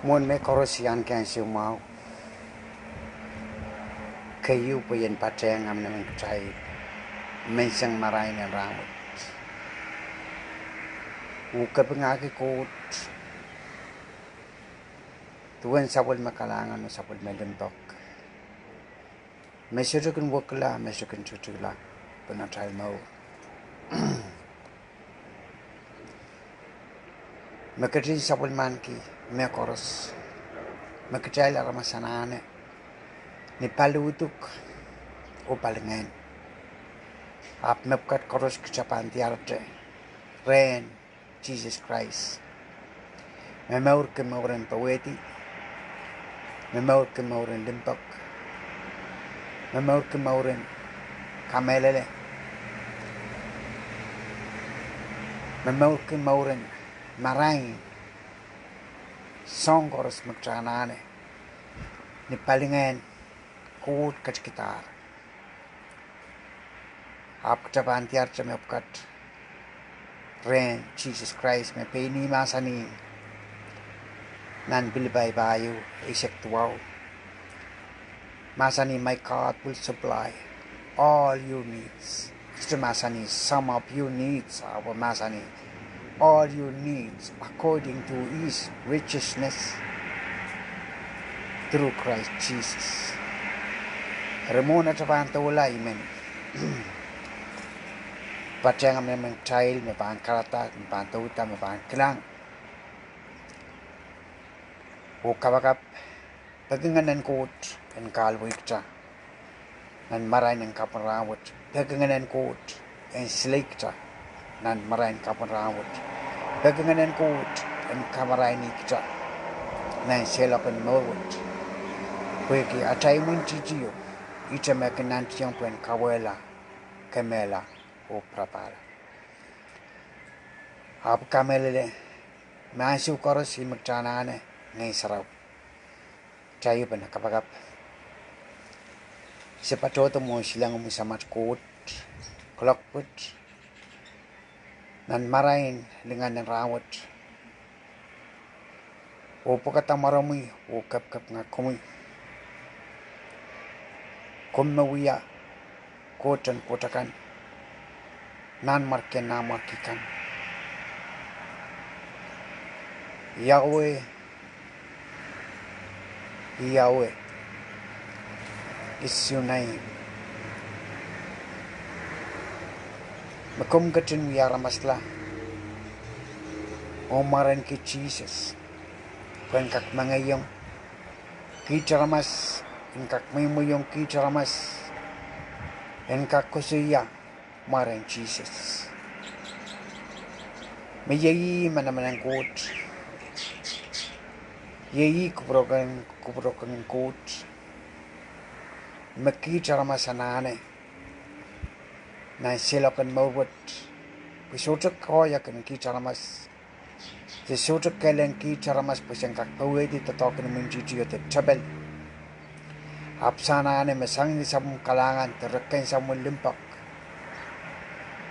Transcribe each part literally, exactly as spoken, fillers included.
Mwohn mehkoaros, I ahneki ansou mwahu keieu pwe I en patehng emenemen kitail menseng marain en rahnwet. I kapingahki Koht duwen sapwellime kalahngan oh sapwellime limpoak me sohte kin wekila, me sohte kin tuhtula pohn atail mour. Me ketin sapwellimaniki mehkoaros, me kitail aramas anahne, ni pali uduk oh pali ngehn. Ahpw mepwukat koaros kita pahn diarehte rehn Sises Krais, me mourki mouren powehdi, me mourki mouren limpoak, me mourki mouren kamehlele, me mourki mouren marain, soahng koaros me kita anahne, ni pali ngehn, Koht ketikihdahr. Ahpw kita pahn diarehte mepwukat rehn Sises Krais me pein ih mahsanih nan Pilipai pahieu, eisek duwau, mahsanih, My God will supply all your needs. Sohte mahsanih some of your needs, ahpw mahsanih all your needs according to his righteousness through Christ Jesus. Eri mwohn atail pahn doula I men patehng emenemen kitail me pahn karada, me pahn douda, me pahn kilang oh kapakap peki ngehnen Koht en kahluwa kita nan marain en kapw en rahnwet, peki ngehnen Koht en silei kita nan marain kapw en rahnwet, peki ngehnen Koht en kamaraini kita nan seiloak en mour wet, pwehki atail imwintihtio ihte me kin nantiong pwehn kawehla, kemehla oh pirapahla. Ahpw kamehlele me ansou koaros ih me kita anahne Ngehn Sarawi, kitail ehupene kapakap. Se patohdo mwohn silangimwi Samat Koht, kuloak wet, nan marain lingan en rahnwet, oh pwekada mwaromwi oh kepikepinga komwi. Komw me wia koht en koht akan, nanmwarkien nanmwarki kan. Yahweh, Yahweh is your name. Me komw ketin wia aramasla oh mwarenki Sises pwehn kak mengeiong kiht aramas, en kak mweimweiong kiht aramas, en kak koasoia mwaren Sises. Me iei ih manaman en Koht, iei ih kupwuroken, kupwuroken Koht me kiht aramas anahne nan seiloak en mour wet, pwe sohte koahiek en kiht aramas, se sohte kehl en kiht aramas pwe sen kak powehdi doadoahk en imwintihtio de tepel. Ahpw se anahne me sang ni sapwellime kalahngan de reken sapwellime limpoak,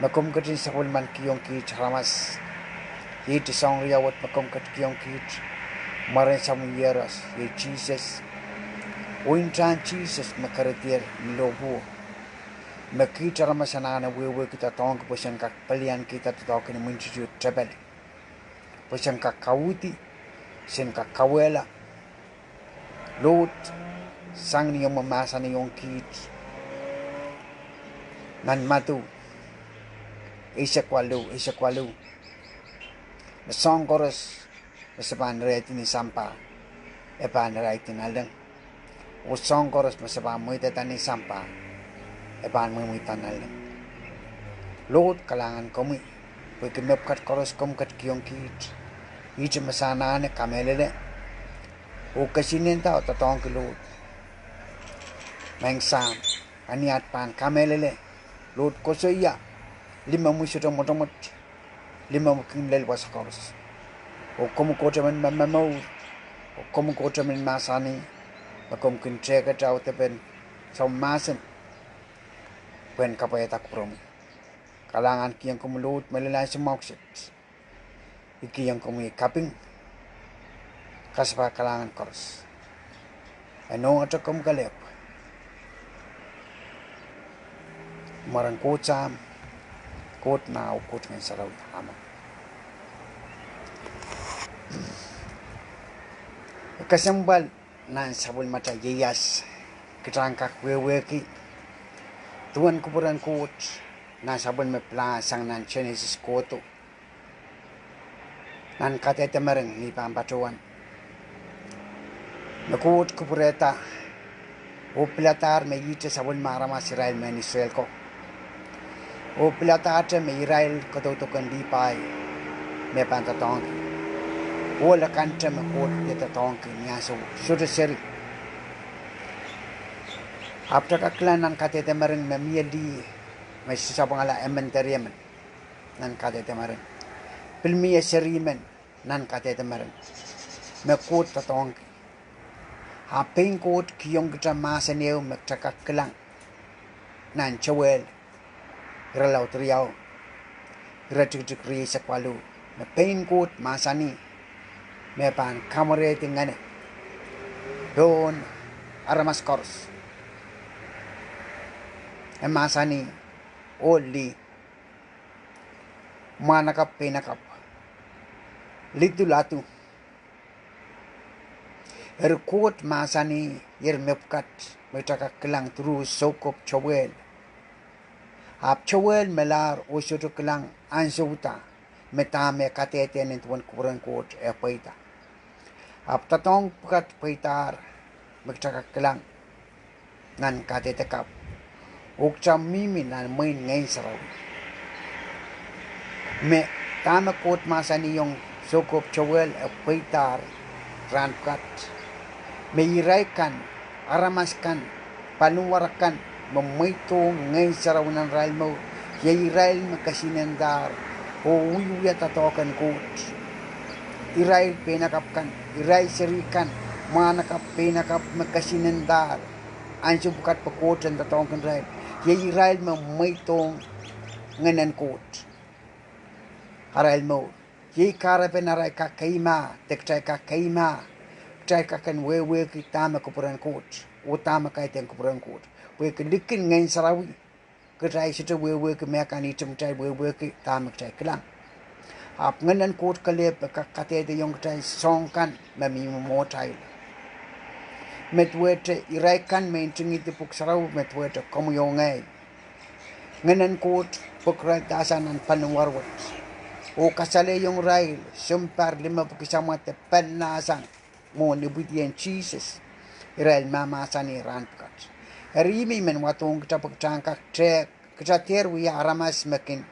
me komw ketin sapwellimankihong kiht aramas. Iei soahng riau wet me komw ketikihong kiht, mwaren Sahm Iehros, iei Sises. Oh ntahn Sises me keredier ni lohpwuo, me kiht aramas anahne wehwehki doadoahngki pwe sen kak peliankihda doadoahk en imwintihtio tepel, pwe sen kak kauhdi, sen kak kauwehla. Lord, sang ni omw mahsanihong kiht nan Madiu eisek waluh, eisek waluh, me soahng koaros me se pahn iraidi ni sampah, e pahn iraidi nanleng. Oh soahng koaros me se pahn mweidada ni sampah, e pahn mweimweida nanleng. Lord, kalahngan komwi pwehki mepwukat koaros komw ketikihong kiht, ihte me se anahne kamehlele oh kesihnenda oh doadoahngki Lord. Maing Sahm, a ni at pahn kamehlele, Lord, koasoia, limomwi sohte mwotomwot, limomwi kin lel wasa koaros. Oh komwi Kohtemen me momour, oh komwi Kohtemen mahsanih me komw kin tehkete audepen soangen mahsen pwehn kapwaiada kupwuromwi. Kalahngankihong komwi Lord, mehlel ansou mwahu kiset I kihong komwi kaping. Kasapahl kalahngan koaros. E nohngete komw kelehpw. Mwaren Koht Sahm, Koht Nahwo, Koht Ngehn Sarawi. Amen. Kesempwal nan sapwellimatail ieias, kitail en kak wehwehki duwen kupwuren Koht nan sapwellime pilahn sang nan Senesis kohdo. Nan Kadehde Mering ni pahn patohwan, me Koht kupwurehda oh piladahr me ihte sapwellime aramas irail mehn Israel ko, oh piladahte me irail kadaudoken Lipai me pahn doadoahngki, ohl akante me Koht wia doadoahngki ni ansou sohte seri. Ahpw kitail kak kilang nan Kadehde Mering me mie lih me sisapwungala emen de riemen nan Kadehde Mering. Pil mie seri men nan Kadehde Mering me Koht doadoahngki. Ahpw pein Koht kihong kitail mahsen ehu me kitail kak kilang nan Sohel irelaud riau, iretikitik rieisek waluh, me pein Koht mahsanih me pahn kamwerehdi ngene pohn aramas koaros. E mahsanih ohl lih, mwahnakapw peinakapw, lidu ladu. Eri Koht mahsanih ier mepwukat me kitail kak kilang through soukohp Sohel. Ahpw Sohel melahr oh sohte kilang ansou da me dahme kadehde nin duwen kupwuren Koht e pweida. Ahpw doadoahk pwukat pweidahr me kitail kak kilang nan Kadehde Kapw, oh kitail mihmi nan mwehin Ngehn Sarawi. Me dahme Koht mahsanihong soukohp Sohel e pweidahr rahn pwukat, me irail kan, aramas kan, paliwar akan me mweidohng Ngehn Sarawi nan arail mour, iei irail me kesihnendahr oh wiewia doadoahk en Koht. Irail peinakapw kan, irail seri kan, mwahnakapw peinakapw me kesihnendahr ansou pwukat pwe Koht en doadoahngki irail, iei irail me mweidohng Ngehnen Koht arail mour. Iei kahrepen arail kak keimah, de kitail kak keimah, kitail kak en wehwehki dahme kupwuren Koht oh dahme kaidehn kupwuren Koht. Pwehki likin Ngehn Sarawi, kitail sohte wehwehki mehkan, ihte kitail wehwehki dahme kitail kilang. Ahpw Ngehnen Koht kelehpw e kak kadehdehiong kitail soahng kan me mihmi mwohtail. Me duwehte irail kan me ntingihdi Pwuhk Sarawi, me duwehte komwi oh ngehi. Ngehnen Koht pwekirailda sang nan paliwar wet oh kasalehiong irail sounpar limepwiki samwa de paliwar sang mwohn ipwidien Sises, irail mahmahsanih rahn pwukat. Eri I men wadohng kitail pwe kitail en kak tehk, kitail dehr wia aramas me kin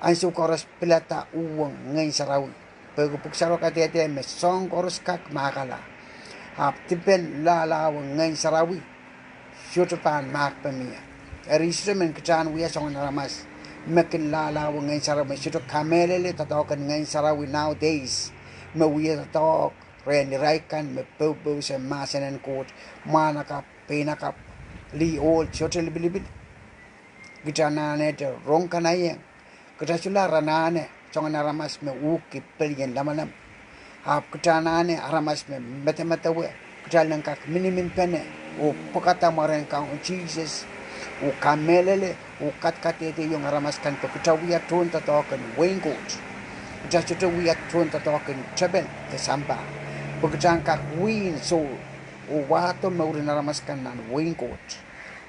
ansou koaros pilada uhwong Ngehn Sarawi. Pwehki Pwuhk Sarawi kadehde me soahng koaros kak mahkala, ahpw dipen lahlahwong Ngehn Sarawi sohte pahn mahkpen mie. Eri sohte men kitail en wia soangen aramas me kin lahlahwong Ngehn Sarawi, me sohte kamehlele doadoahk en Ngehn Sarawi nowadays, me wia doadoahk rehn irail kan me poupous en mahsen en Koht, mwahnakapw, peinakapw, lih, ohl, sohte lipilipil. Kitail anahnehte rong kanaieng. Kitail solahr anahne soangen aramas me uhki pelien lamalam. Ahpw kitail anahne aramas me medemedewe, kitail en kak miniminpene oh pwekada mwaren Kaun Sises, oh kamehlele oh kadkadehdehiong aramas kan pwe kitail wia tohn doadoahk en wehin Koht. Kitail sohte wia tohn doadoahk en tepel de sampah, pwe kitail en kak wia soh oh wahdo mouren aramas kan nan wehin Koht.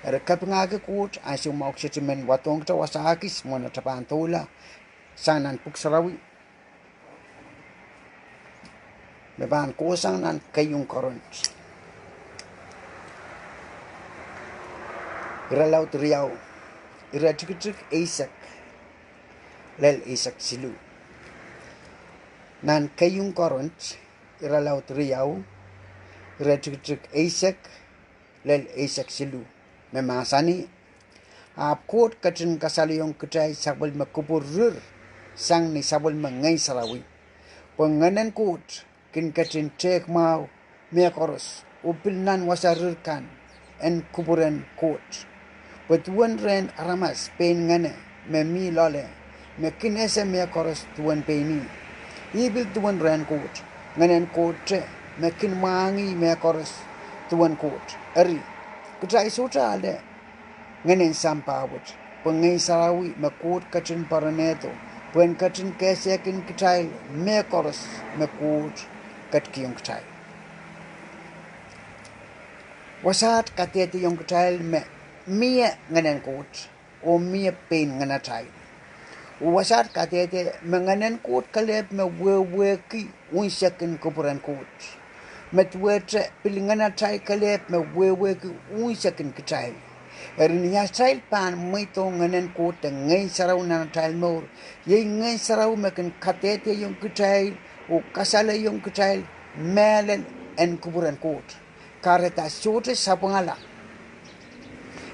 Eri kapingahki Koht ansou me I men wadohng kitail wasa kis mwohn atail pahn doula sang nan Pwuhk Sarawi, me pahn kohsang nan Keieun Korint irelaud riau, iretikitik eisek lel eisek siluh. Nan Keieun Korint irelaud riau, iretikitik eisek lel eisek siluh, me mahsanih: Ahpw Koht ketin kasalehiong kitail sapwellime kupwurrir sang ni sapwellime Ngehn Sarawi, pwe Ngehnen Koht kin ketin tehk mwahu mehkoaros oh pil nan wasa rir kan en kupwuren Koht. Pwe duwen rehn aramas pein ngehne me mi loale, me kin ese mehkoaros duwen pein ih. Ih pil duwen rehn Koht, Ngehnen Koht te me kin mwahngih mehkoaros duwen Koht. Eri, kitail sohte ale ngehnen sampah wet, pwe Ngehn Sarawi me Koht ketin poaronehdo, pwehn ketin kehsehkin kitail mehkoaros me Koht ketikihong kitail. Wasaht kadehdehiong kitail me mie Ngehnen Koht oh mie pein ngenatail. Oh wasaht kadehde me Ngehnen Koht kelehpw me wehwehki unsek en kupwuren Koht. Me duwehte pil ngenatail kelehpw me wehwehki unsek en kitail. Eri ni atail pahn mweidohng Ngehnen Koht de Ngehn Sarawi nan atail mour, iei Ngehn Sarawi me kin kadehdehiong kitail oh kasalehiong kitail mehlel en kupwuren Koht. Kahrehda sohte sapwungala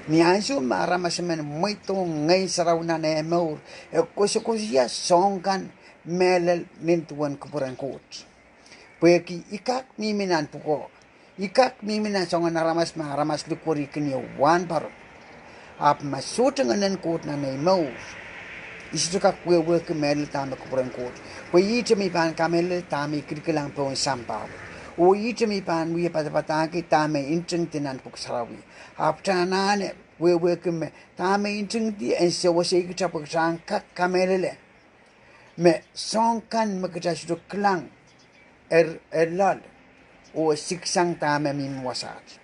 ni ansou me aramas emen mweidohng Ngehn Sarawi nan eh mour, e koasokoasoia soahng kan mehlel nin duwen kupwuren Koht. Pwehki I kak mihmi nan pwukoa, I kak mihmi nan soangen aramas me aramas likwerih kin ie wahnpoaron. Ahpw ma sohte Ngehnen Koht nan ei mour, I sohte kak wehwehki mehlel dahme kupwuren Koht, pwe ihte me I pahn kamehlele dahme I kilikilang pohn sampah wet, oh ihte me I pahn wie padapadahngki dahme I ntingdi nan Pwuhk Sarawi. Ahpw kitail anahne wehwehki me dahme I ntingdi en sewesei kitail pwe kitail en kak kamehlele me soahng kan me kitail sohte kilang e loal oh siksang dahme mihmi wasaht.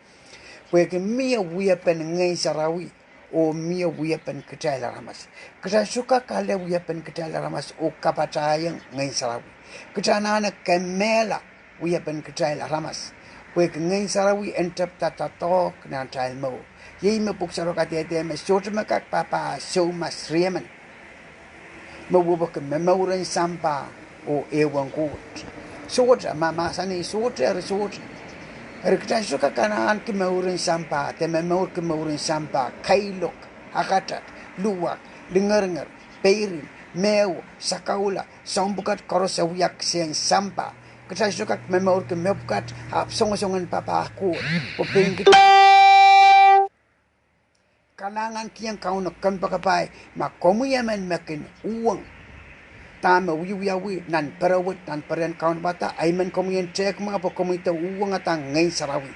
Pwehki mie wiepen Ngehn Sarawi oh mie wiepen kitail aramas. Kitail sohte kak ale wiepen kitail aramas oh kapatahiong Ngehn Sarawi. Kitail anahne kemehla wiepen kitail aramas, pwehki Ngehn Sarawi en tepda doadoahk nan atail mour. Iei me Pwuhk Sarawi kadehde me sohte me kak papah soumas riemen me wehwehki memouren sampah oh ehuong Koht. Sohte, ma mahsanih sohte, eri sohte. Eri kitail sohte kak anahn ki mouren sampah de memourki mouren sampah, kailok, akatak, luwak, lingeringer, peirin, mehwo, sakaula, soahng pwukat koaros e wia kisehn sampah. Kitail sohte kak memourki mepwukat ahpw songosong en papah Koht, pwe pein kitail kalahngankihong Kauno kompoakepahi, ma komwi emen me kin uhwong dahme wiewiawi nan pere wet, nan perehn kaunopadahr, I men komwi en tehkmwahu pwe komwi de uhwongada Ngehn Sarawi.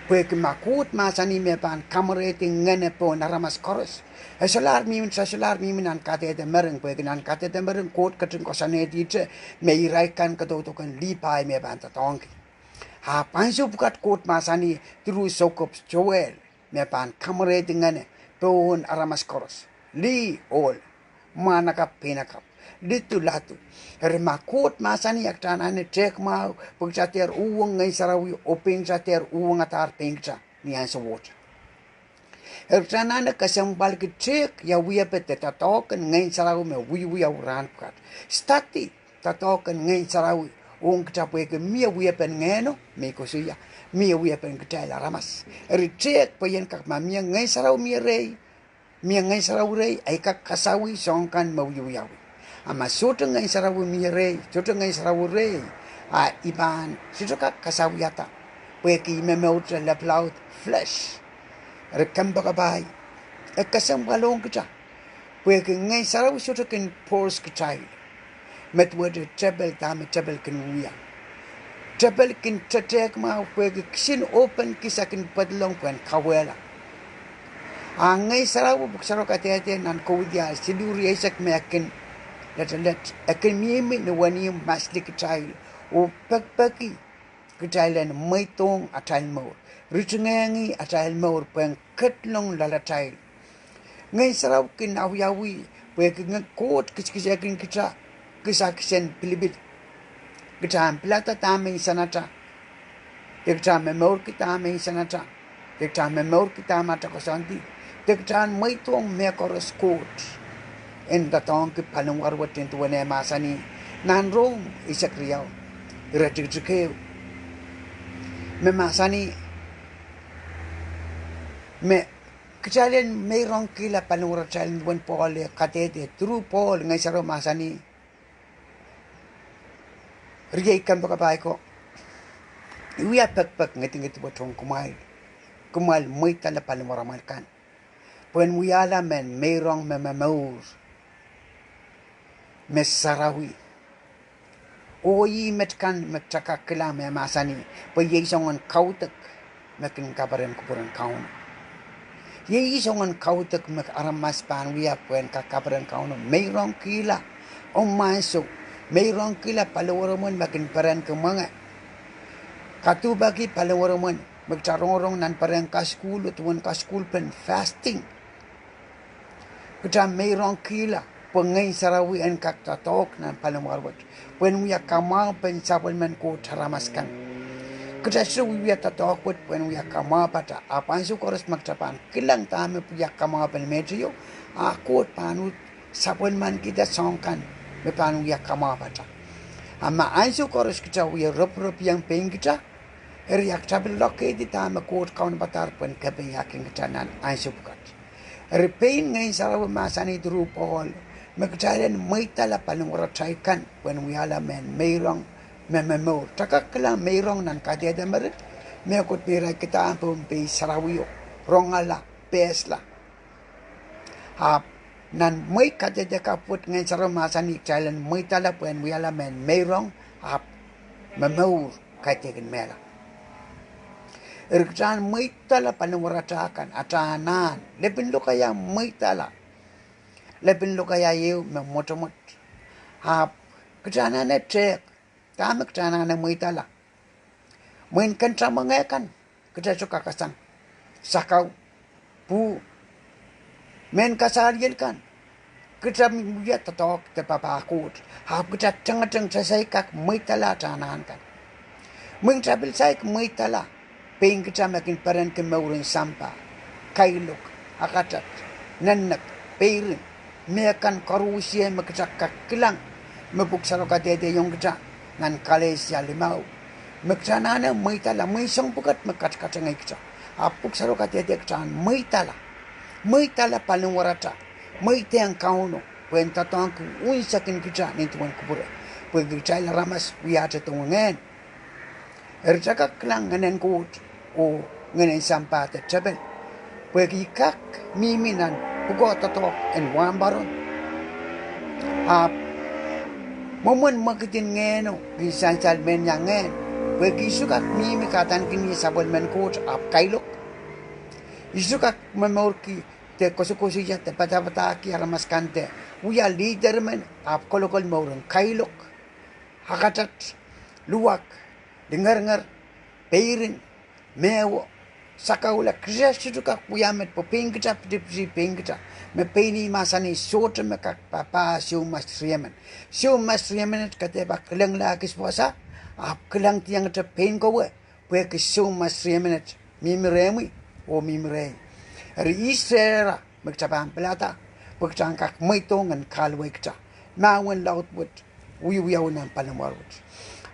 Pwehki ma Koht mahsanih me pahn kamwerehdi ngehne pohn aramas koaros, e solahr mihmi, e solahr mihmi nan kadehde mering, pwehki nan kadehde mering Koht ketin koasoanehdi ihte me irail kan kadaudoken Lipai me pahn doadoahngki. Ahpw ansou pwukat Koht mahsanih through soukohp Soel me pahn kamwerehdi ngehne pohn aramas koaros, lih ohl, mwahnakapw peinakapw, lidu ladu. Eri ma Koht mahsanih, a kitail anahne tehkmwahu pwe kitail dehr uhwong Ngehn Sarawi oh pein kitail dehr uhwongadahr pein kitail ni ansouohte. Eri kitail anahne kesempwalki tehk ia wiepe de doadoahk en Ngehn Sarawi me wiewiawi rahn pwukat. Study doadoahk en Ngehn Sarawi ong kitail pwehki mie wiepen Ngehno me I koasoia, mie wiepen kitail aramas. Eri tehk pwe I en kak, ma mie Ngehn Sarawi mie rehi, mie Ngehn Sarawi rehi, I kak kasawih soahng kan me wiewiawi. A ma sohte Ngehn Sarawi mie rehi, sohte Ngehn Sarawi rehi, a I pahn sohte kak kasawiada, pwehki I memourte lapalaud, flesh. Eri kompoakepahi, e kesempwalohng kitail pwehki Ngehn Sarawi sohte kin force kitail. Me duwehte tepel, dahme tepel kin wia, tepel kin tetehkmwahu pwehki kisin open kis e kin pedolong pwehn kauwehla. A Ngehn Sarawi, Pwuhk Sarawi kadehde nan Kaudiahl siluh rieisek me e kin letelet, e kin mihmi ni wenihmw, maslihr kitail oh pekipeki kitail en mweidohng atail mour, ritingehngih atail mour pwehn ketlong loalatail. Ngehn Sarawi kin awiawi pwehki Koht kiskisehkin kitail kisakis en pilipil. Kitail en pilada dahme insenata, de kitail en momourki dahme insenata, de kitail en momourki dahme atail koasoandi, de kitail en mweidohng mehkoaros Koht en doadoahngki paliwar wet, nin duwen eh mahsanih nan Rom eisek riau, ire tikitik ehu, me mahsanih me kitail en meirongkihla paliwaratail nin duwen Pohl eh kadehde, through Pohl, Ngehn Sarawi mahsanih, riei kompoakepahi ko, I wia pekipek ngidingid wet ong kumwail, kumwail mweidala paliwaramwail kan, pwehn wiahla mehn meirong me momour, me sarawi, Oh ih met kan me kitail kak kilang me mahsanih, pwe iei soangen kaudok me kin kaperen kupwuren Kauno. Iei soangen kaudok me aramas pahn wia pwehn kak kaperen Kauno. Meirongkihla omw ansou, meirongkihla paliweremwen me kin perenki mwenge. Kaduhpaki paliweremwen me kitail rongorong nan peren kasukuhl, duwen kasukuhlpen fasting. Kitail meirongkihla pwe Ngehn Sarawi en kak doadoahk nan paliwar wet, pwehn wia kamwahupen sapwellimen Koht aramas kan. Kitail sohte wiewia doadoahk wet pwehn wia kamwahu pahta, ahpw ansou koaros me kitail pahn kilang dahme wia kamwahupen meteio, a Koht pahn uhd sapwellimanikihda soahng kan me pahn wia kamwahu pahta. A ma ansou koaros kitail wie roporop ieng pein kitail, eri a kitail pil lokehdi dahme Koht kaunopada pwehn kapingki kitail nan ansou pwukat. Eri pein Ngehn Sarawi mahsanih through Pohl me kitail en mweidala paliwaratail kan pwehn wiahla mehn meirong me momour. Kitail kak kilang meirong nan kadehde mering, mehkot me irail kihda pohn pein sarawio, rongala, pehsla. Ahpw nan mwehi kadehde kapw wet Ngehn Sarawi mahsanih kitail en mweidala pwehn wiahla mehn meirong, ahpw momour kaidehkin mehla. Eri kitail en mweidala paliwaratail kan, atail anahn, lepin lokaia mweidala, lepin lokaia ehu me mwotomwot. Ahpw kitail anahne tehk dahme kitail anahne mweidala. Mwein kanta mwenge kan, kitail sohte kak sang sakau, pwuh, mehn kasaliel kan. Kitail mihmi wia doadoahk de papah Koht, ahpw kitail tengeteng kitail saik kak mweidala atail anahn kan. Mwein kitail pil saik mweidala pein kitail me kin perenki mouren sampah, kailok, akatat, nennek, peirin, mehkan koaruhsie me kitail kak kilang me Pwuhk Sarawi kadehdehiong kitail nan Kalesia limau, me kitail anahne mweidala. Mwein soahng pwukat me katkatengei kitail, ahpw Pwuhk Sarawi kadehde kitail en mweidala, mweidala paliwaratail, mweidehng Kauno pwehn doadoahngki unsekin kitail nin duwen kupwure, pwehki kitail aramas wiahte dohngehngen. Eri kitail kak kilang Ngehnen Koht oh ngehnen sampah de tepel, pwehki kak mihmi nan pwukoa doadoahk en wahnpoaron. Ahpw mwomwen mwekidin ngehno nin sansal mehn iang ngehn, pwehki I sohte kak mihmi kadaniki sapwellimen Koht ahpw kailok. I sohte kak momourki de kosokosoia de padapadahki aramas kan de wia leader men ahpw kolokol mouren kailok, akatat, luwak, lingeringer, peirin, mehwo, sakaula. Kitail sohte kak wia met pwe pein kitail pitipiti pein kitail. Me pein ih mahsanih sohte me kak papah soumwas riemen. Soumwas riemenet kadepe kilenglahkis wasa, ahpw kilangdiongete pein kowe, pwehki soumwas riemenet mihmi rehmwi oh mihmi rehi. Eri Israel me kitail pahn pilada pwe kitail en kak mweidohng en kahluwa kitail mahwen laud wet, wiewiawi nan paliwar wet.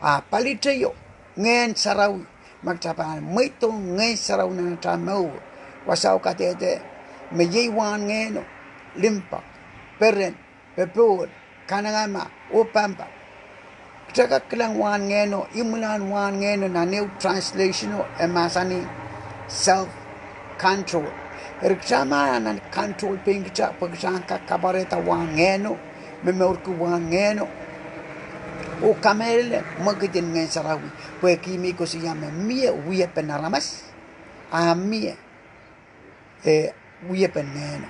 A paliteio, Ngehn Sarawi. Ma kitail pahn mweidohng Ngehn Sarawi nan atail mour, wasao kadehde me iei wahn ngehno: limpoak, peren, popohl, kanengamah oh pampa. Kitail kak kilang wahn ngehno, imwilahn wahn ngehno nan ehu translationo e mahsanih self-control. Eri kitail ma anahne control pein kitail pwe kitail en kak kapwarehda wahn ngehno, momourki wahn ngehno oh kamehlele mwekidin Ngehn Sarawi, pwehki mih koasoia me mie wiepen aramas, a mie, eh, wiepen ngehno.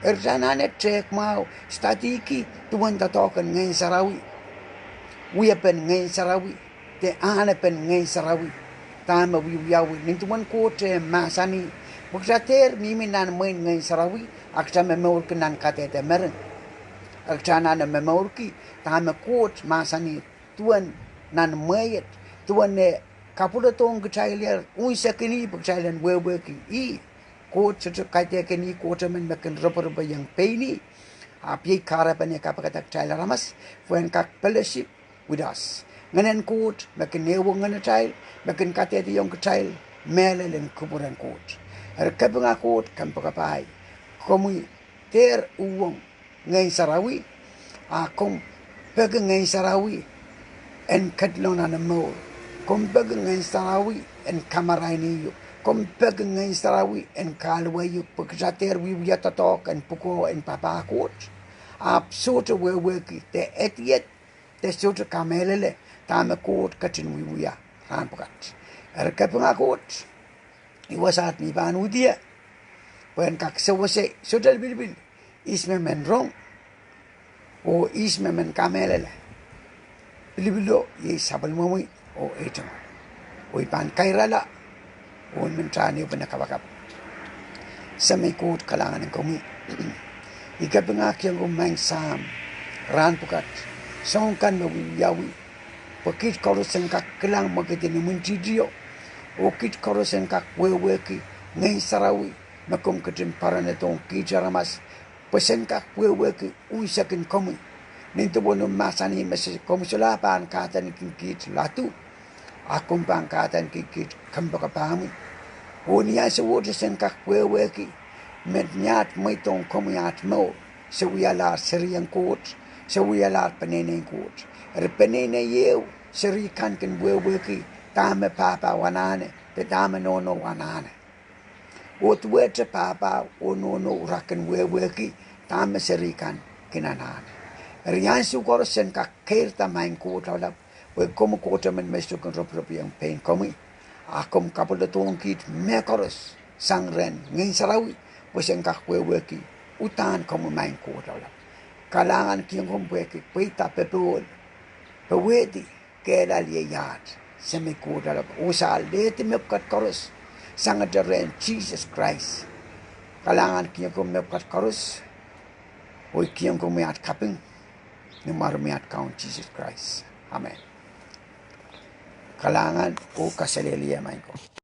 Eri kitail anahne tehk mwahu, studyki duwen doadoahk en Ngehn Sarawi, wiepen Ngehn Sarawi, de ahnepen Ngehn Sarawi, dahme wiewiawi nin duwen Koht e mahsanih. Pwe kitail dehr mihmi nan mwein Ngehn Sarawi a kitail momourki nan kadehde mering, eri kitail anahne momourki dahme Koht mahsanih duwen nan mweiet, duwen e kapwuredohng kitailehr unsekin ih pwe kitail en wehwehki ih. Koht sohte kaidehkin ih Koht emen me kin roporopeiong pein ih. Ahpw iei kahrepen e kapikada kitail aramas pwe en kak fellowship with us. Ngehnen Koht me kin ehuong ngenatail, me kin kadehdehiong kitail mehlel en kupwuren Koht. Eri kapinga Koht, kompoakepahi. Komwi dehr uhwong Ngehn Sarawi, a komw peki Ngehn Sarawi en ketilong nan omw mour. Komw peki Ngehn Sarawi en kamarainihuk. Komw peki Ngehn Sarawi en kahluwaiuk, pwe kitail dehr wiewia doadoahk en pwukoa en papah Koht, ahpw sohte wehwehki de edied de sohte kamehlele dahme Koht ketin wiewia rahn pwukat. Eri kapinga Koht, ih wasaht me I pahn uhdi ie pwehn kak sewese sohte lipilipil ihs me men rong oh ihs me men kamehlele. Pilipilo iei sapwellimomwi oh ei tungoal. Oh I pahn kairala oh I men ndahng ehu pene kapakap. Semei Koht, kalahngan en komwi. I kapingahkiong komwi Maing Sahm, rahn pwukat, soahng kan me wiwiawi, pwe kiht koaros en kak kilang mwekid en imwintihtio, oh kiht koaros en kak wehwehki Ngehn Sarawi me komw ketin poaronedohng kiht aramas, pwe sen kak wehwehki unsek en komwi. Nin duwen omw mahsanih me se komw solahr pahn kahdaneki kiht ladu, a komw pahn kahdaneki kiht kompoakepahmwi. Oh ni ansowohte sen kak wehwehki me ni aht mweidohng komwi aht mour, se wialahr serien Koht, se wialahr peneinei Koht. Eri peneinei ehu, seri kan kin wehwehki dahme pahpao anahne de dahme nohno anahne. Oh duwehte pahpao oh nohno ira kin wehwehki dahme seri kan kin anahne. Eri ansou koaros sen kak keirda Maing Koht Lapalap, pwe komwi Koht emen me sohte kin roporop ong pein komwi, a komw kapwuledohng kiht mehkoaros sang rehn Ngehn Sarawi, pwe sen kak wehwehki uhdahn komwi Maing Koht Lapalap. Kalahngan kihong komwi pwehki pweida popohl, powehdi, kehlail ieiaht, Semei Koht Lapalap, oh se alehdi mepwukat koaros sangete rehn Sises Krais. Kalahngan kihong komwi mepwukat koaros, oh I kihong komwi aht kaping, ni mwaren aht Kaun Sises Krais. Amen. Kalahngan oh kaselehlie Maing ko.